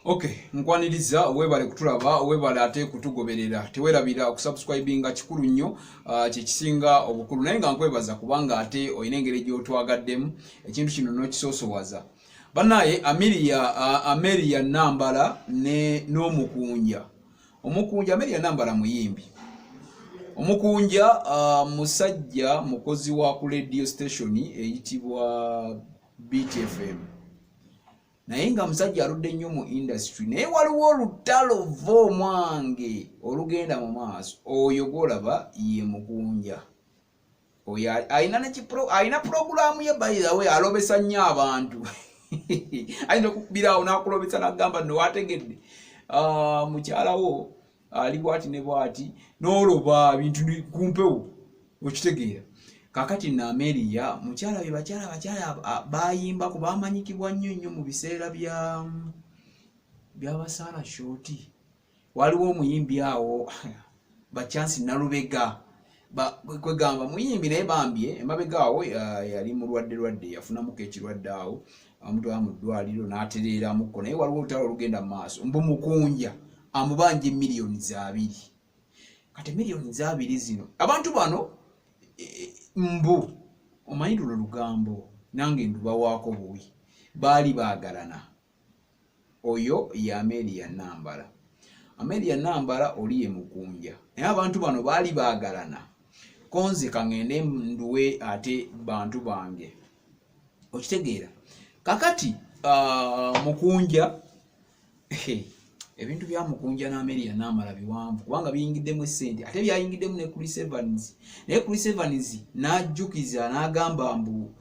Okay, nkwaniriza, webale kutulaba, webale ate kutugoberera. Tewerabira okusubscribinga, kikulu nnyo, kyekisinga obukulu. Naye nga nkwebaza kubanga ate olina engeri gy'otwagaddemu ekintu kino n'okisoosowaza. Banaye Amelia, Amelia Nambala ne n'omukunja. Omukunja Amelia Nambala muyimbi. Omukunja musajja mukozi wa ku radio station eyitibwa BTFM. Naye nga musajja aludde nnyo mu industry, naye waliwo olutalo va omwange olugenda mu maaso. Oyo gwolaba ye mukunja. Oyo alina alina pulogulaamu ye, by the way, alobesa nnyo abantu. Ayinza okukubira awo n'akulobesa n'agamba nno wategedde, mukyalawo ali bwati ne bwati, n'oloba bintu kumpewo, okitegeera? Kakati Nameria mukyala be bakyala bayimbako, bamanyikibwa nnyo nnyo mu biseera bya byabasaala shoti. Waliwo omuyimbi awo Bachansi Nalubega, kwegamba muyimbi, naye bambye emabega awo yali mulwadde lwadde, yafunamuko ekirwadde awo, amutwala mu ddwaliro n'atereeramuko. Naye waliwo olutalo olugenda mu maaso mbu mukunja amubanja emiliyoni 2. Kati miliyoni 2 zino abantu bano mbu omanyi luno lugambo, nange ndubawaako buwi, baali baagalana. Oyo ye Amelia Nambala. Amelia Nambala oli ye mukunja, naye abantu bano baali baagalana. Konze kaŋŋende nduwe ate bantu bange, okitegeera? Kakati mukunja, ebintu bya mukunja n'Amelia Namala biwanvu kubanga biyingiddemu esente, ate byayingiddemu ne Chris Evans. Naye Chris Evans n'ajjukiza n'agamba mbu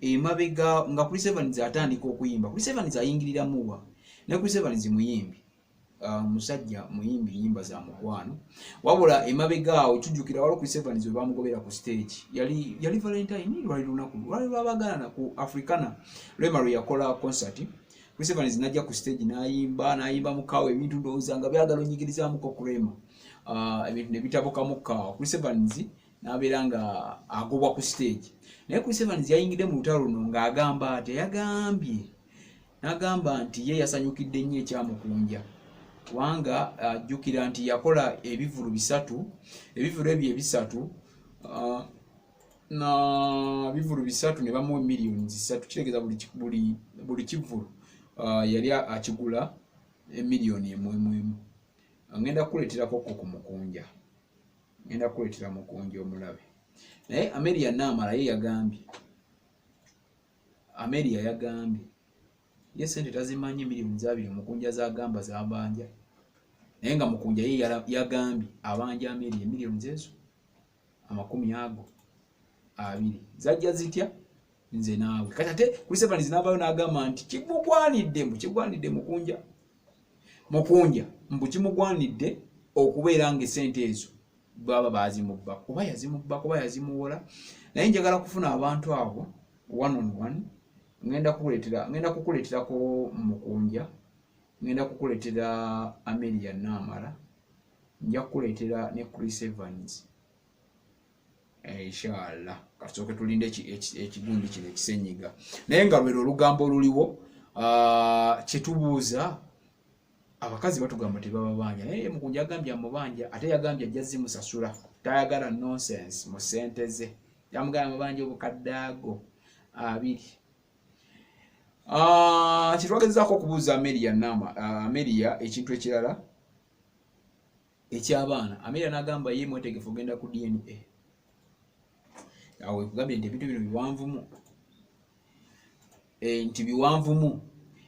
emabega nga Chris Evans atandika okuyimba, Chris Evans ayingiriramuwa? Ne Chris Evans muyimbi, musajja muyimbi, nyimba za mukwano. Wabula emabega awo tujjukira waliwo Chris Evans we bamugobera ku stage. Yali Valentine, lwali lunaku lwali lwabagalana ku Africana, Rema lwe yakola concert. Chris Evans najja ku stage n'ayimba, n'ayimba mukaawo ebintu ndowooza nga byagala onyigirizaamuko ku Rema, ebintu ne bitabukamu kaawo, Chris Evans n'abeera nga agobwa ku stage. Naye Chris Evans yayingidde mu lutalo luno ng'agamba ati, yagambye n'agamba nti ye yasanyukidde nnyo ekyamukunja, kubanga ajjukira nti yakola ebivulu bisatu. Ebivulu ebyo ebisatu, na bivulu bisatu ne bamuwa miliyoni 3. Kitegeeza buli kivulu yali akigula emiliyoni emu emu emu. Ngenda kukuleeterako ko ku mukunja, ngenda kukuleetera mukunja omulabe. Naye Amelia Naamala ye yagambye, Amelia yagambye ye sente tazimanyi, miliyoni 2 mukunja zagamba zabanja. Naye nga mukunja ye yagambye abanja Amelia miliyoni ezo amakumi ago abiri. Zajja zitya? Nze naawe. Kati ate Chris Evans n'avaayo n'agamba nti kimugwanidde, mbu kigwanidde mukunja, mukunja mbu kimugwanidde okubeera nga esente ezo baba bazimubba, kuba yazimubba, kuba yazimuwola. Naye njagala kufuna abantu abo one on one. Ngenda kukuleeterako mukunja, ngenda kukuleetera Amelia Naamala, nja kukuleetera ne Chris Evans, inshallah. Kasooke tulinde ekigundi kino ekisenyiga. Naye nga lwero olugambo oluliwo, kyetubuuza abakazi batugamba tebababanja, naye mukunja agambye amubanja, ate yagambye ajja zimusasula, tayagala nonsense mu ssente ze. Yamugamba amubanja obukadde ago abiri. Kyetwagezaako okubuuza Amelia Nama, Amelia ekintu ekirala ekyabaana, Amelia n'agamba ye mwetegefu ogenda ku DNA. Awo ekugambye nti ebintu bino biwanvumu, nti biwanvumu,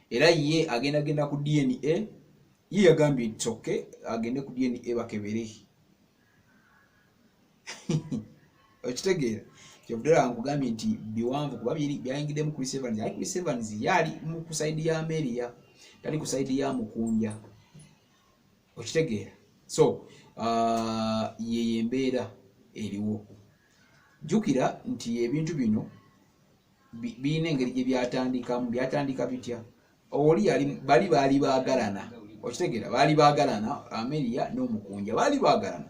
era ye agenda genda ku DNA. Ye yagambye nti okay, agende ku DNA bakebere. Okitegeera? Kyovudde nkugambye nti biwanvu kuba byayingiddemu Chris Evans. Aye Chris Evans ye ali mu ku side ya Amelia, tali ku side ya mukunja, okitegeera? So yeyo embeera eriwo. Jjukira nti ebintu bino birina engeri gye byatandikamu. Byatandika bitya? Oli yali, bali baali baagalana, okitegeera? Baali baagalana, Amelia n'omukunja baali baagalana,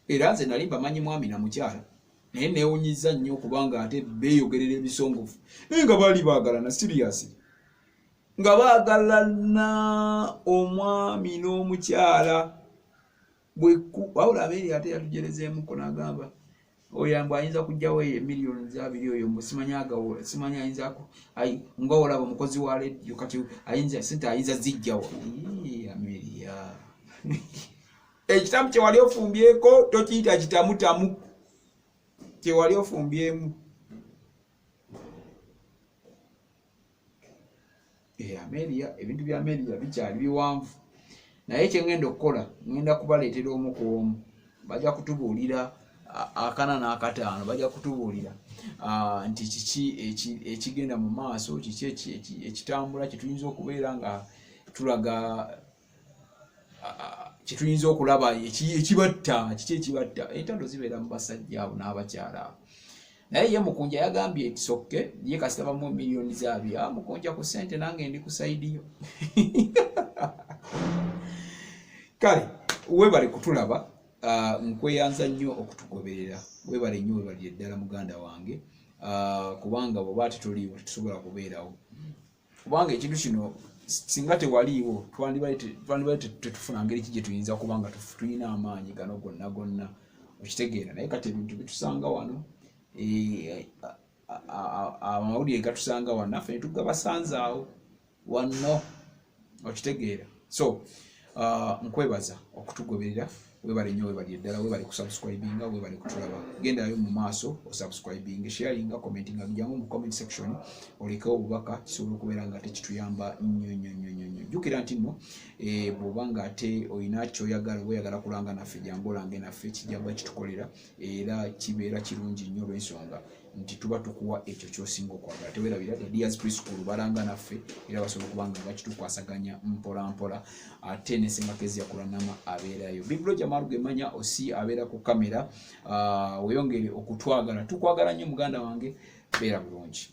era nze nali mbamanyi mwami na mukyala, naye neewunyiza nnyo kubanga ate beeyogerera ebisongovu, naye nga baali baagalana serious. Nga baagalana omwami n'omukyala wabula abeeri ate yatujerezeemuko n'agamba oyo mbu ayinza kujjawo eyo emiliyoni zabiri oyo mbu simanyi agawola simanyi ayinza nga olaba omukozi wa lediyo kati ayinza sente ayinza zijjawo. Ameria, ekitamu kyewali ofumbyeko tokiyita kitamutamu, kyewali ofumbyemu. Eh, Ameria, ebintu bya Ameria bikyali biwanvu, naye kyengenda okukola ngenda kubaleetera omu ku omu, bajja kutubuulira akana n'akataano, bajja kutubuulira nti kiki ekigenda mu maaso, kiki ekitambula, kyetuyinza okubeera nga tulaga, kyetuyinza okulaba ekibatta, kiki ekibatta. Entalo zibeera mu basajja abo n'abakyala abo. Naye ye Mukunja yagambye etisokke ye kasita bamu miliyoni zabya Mukunja ku sente, nange ndi ku saidi yo. Kale webale kutulaba, nkweyanza nnyo okutugoberera, webale nnyo, webalire ddala muganda wange, kubanga bwoba tetuliiwo tetusobola kubeerawo, kubanga ekintu kino singa tewaliiwo twandibadde tetufuna ngeri ki gye tuyinza kuba nga tulina amaanyi gano gonna gonna, okitegeera? Naye kati ebintu bitusanga wano, eh, amawulire gatusanga wano, naffe netugabasanzaawo wano, okitegeera? So nkwebaza okutugoberera, webale nnyo, webali eddala, webale kusubscribinga, webale kutulaba. Gendayo mu maaso osubscribing, sharinga, commentinga, jangu mu comment section olekewo obubaka, kisobola okubeera nga tekituyamba nnyo nnyo nnyo nnyo nnyo. Jjukira nti nno eh, bw'oba nga ate olina kyoyagala oba oyagala kulanga naffe, jangu olange naffe, kijja kuba kitukolera era kibeera kirungi nnyo olw'ensonga nti tuba tukuwa ekyo kyosinga okwagala. Tewerabira the Dears Preschool balanga naffe era basobola okuba nga bakitukwasaganya mpola mpola, ate ne Sengakezia Kulanama abeerayo, Biblo Jamal Gemanya osi abeera ku kamera. Weyongere okutwagala, tukwagala nnyo muganda wange, beera bulungi.